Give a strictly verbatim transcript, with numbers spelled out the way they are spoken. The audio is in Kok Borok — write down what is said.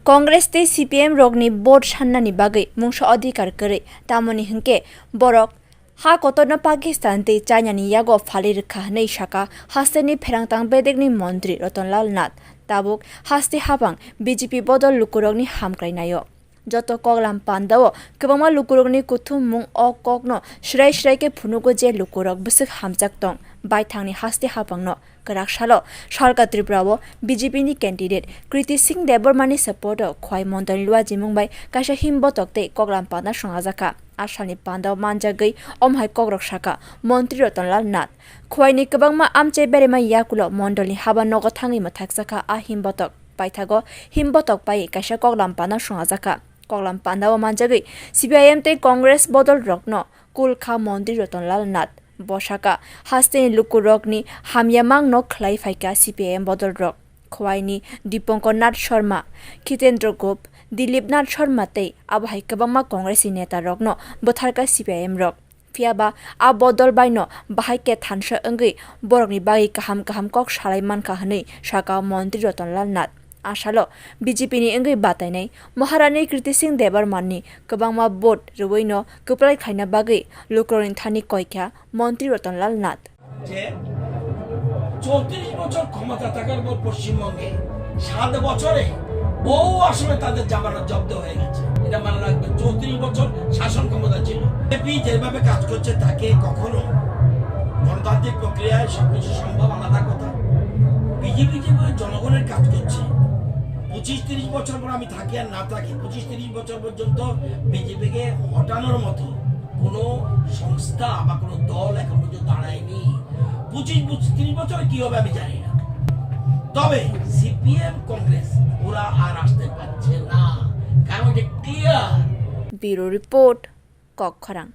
Congress tei C P M rokni vote sannani bagwi mungsa adhikar kwrwi, tamoni hwnkhe borok ha kotorno Pakistan tei China ni yago phalwi rwkha hwnwi saka hasteni pherangtang bedekni montri Ratan Lal Nath. Tabuk haste habang B J P bodol lukurokni hamkrai naio. Joto koklam pandao kwbangma lukurokni kuthumung o kokno srai srai khe phunugo je lukurok bwswk hamjak tong baithangni haste habangno. Kwrak salo Salka Tripura o B J P ni candidate Kriti Singh Debbarma ni support o Khwai Mondol ni luajimung bai kaisa himbotok tei koklam panda swngajakha. A salni panda o manjagwi omo hai kokrok saka Montri Ratan Lal Nath. Khwai ni kwbangma amchai berema yakulo mondol ni haba nogo thangwi mwthakjakha a himbotok. Paithago himbotok pai kaisa koklam panda swngajakha. Koklam panda o manjagwi C P I M tei Congress bodol rokno kul kha Montri Ratan Lal Nath. Bo saka, hasteni lukurokni hamyamangno khlai phaikha C P I M bodolrok. Khwaini Dipankar Nath Sharma, Khitendra Gop, Dilip Nath Sharma tei abo hai kwbangma Congress ni neta rokno bwtharkha C P I M rok. Phiyaba a bodol baino bahai khe thansa wngwi borokni bagwi kaham kaham kok salai mankha hwnwi saka Montri Ratan Lal Nath. Asalo B J P ni wngwi batainai Maharani Kriti Singh Debbarma ni kwbangma vote rwino kwplai khlaina bagwi lukurokni thani koikha Montri Ratan Lal Nath. যে চৌত্রিশ বছর ক্ষমতা থাকার পর পশ্চিমবঙ্গে সাত বছরে বহু আসনে তাদের জামানত জব্দ হয়ে গেছে। এটা মনে রাখবেন, চৌত্রিশ বছর শাসন ক্ষমতা ছিল। বিজেপি যেভাবে কাজ করছে তাকে কখনো গণতান্ত্রিক প্রক্রিয়ায় সবকিছু সম্ভব, আলাদা কথা। বিজেপি যেভাবে জনগণের কাজ করছে, পঁচিশ তিরিশ বছর পর আমি থাকি আর না থাকি, পঁচিশ তিরিশ বছর পর্যন্ত বিজেপিকে হটানোর মতো কোনো সংস্থা বা কোনো দল এখন পর্যন্ত দাঁড়ায়নি। পঁচিশ বছর, তিরিশ বছরে কি হবে আমি জানি না, তবে সিপিএম কংগ্রেস ওরা আর আসতে পারছে না, কারণ এটা ক্লিয়ার। Bureau Report, Kokkhorang.